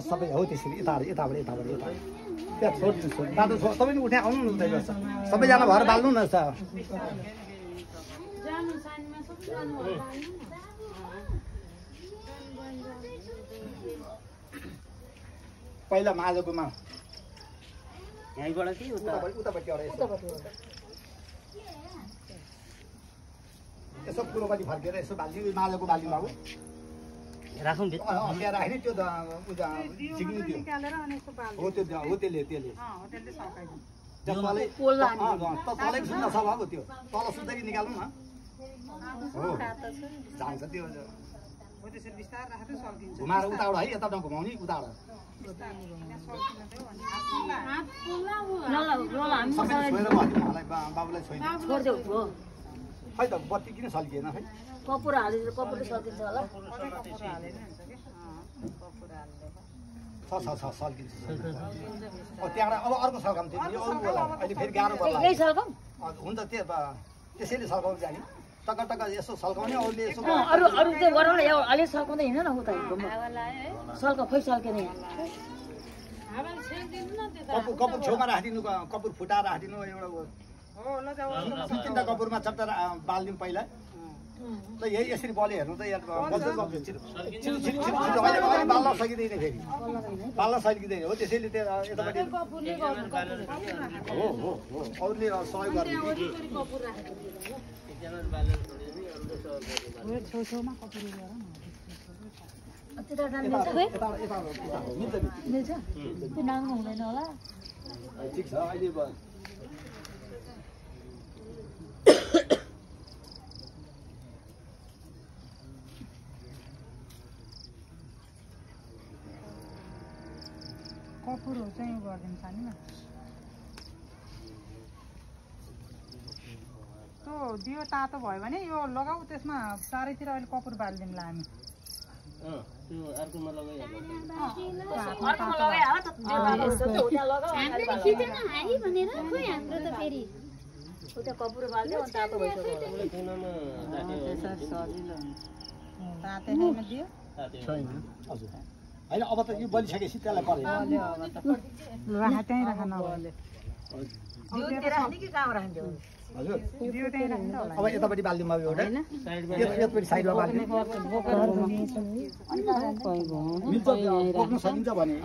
सबै हो त्यसरी यताबाट त्यहाँ छोड्छु बाटो सबै नि उठ्या आउनु न उतै गर्छ सबैजना भएर बाल्नु न पहिला माझकोमा यहीँबाट कि उतापट्टि यसो पूर्वपट्टि फर्केर यसो बाल्छु माझको बाल्नु बाबु राखौँ त्यहाँ राख्ने त्यो झिक्नु त्यो हो त्यसले तलै सुन्न छ अब त्यो तल सुत्दै निकाल्नु न हो जान्छ त्यो घुमाएर उताबाट है यता नघुमाउने उताबाट बाबुलाई छोइदिनु खै त बत्ती किन सल्किएन खै कपुर हालेर कपुरले सल्किन्छ होला छ सल्किन्छ त्यहाँबाट अब अर्को सल्काउँ थियो यो अरू होला अहिले फेरि गाह्रो पर्ला यही सल्काउँ हुन्छ त्यसैले सल्काउनु जाने टक्क यसो सल्काउने अरूले यसो अरू चाहिँ गरौँ यो अलि सल्काउँदै हिँड न उता सल्का खोइ सल्केन कपुर छेउमा राखिदिनु कपुर फुटाएर राखिदिनु एउटा तिनवटा कपुरमा चट्टा बालिदिउँ पहिला त यही यसरी बले हेर्नु त यहाँ बाल्न सकिँदैन फेरि बाल्न सकिँदैन हो त्यसैले त्यो यतापट्टि हो अरूले सहयोग गर्ने हुँदैन होला ठिक छ अहिले कपुर चाहिँ यो गरिदिन्छ नि त्यो दियो तातो भयो भने यो लगाऊ त्यसमा चारैतिर अहिले कपुर बालिदिउँला हामी कपुर बाल्यो तातो भइसक्यो तातै खाइमा दियो छैन हजुर होइन अब त यो बलिसकेपछि त्यसलाई परेन राखा त्यहीँ राख नभले हजुर दियो त्यहीँ राख्नु होला अब यतापट्टि बालिदिउँ अब एउटा यतापट्टि साइडमा बालिदिउँ मिल्छ बोक्न सकिन्छ भने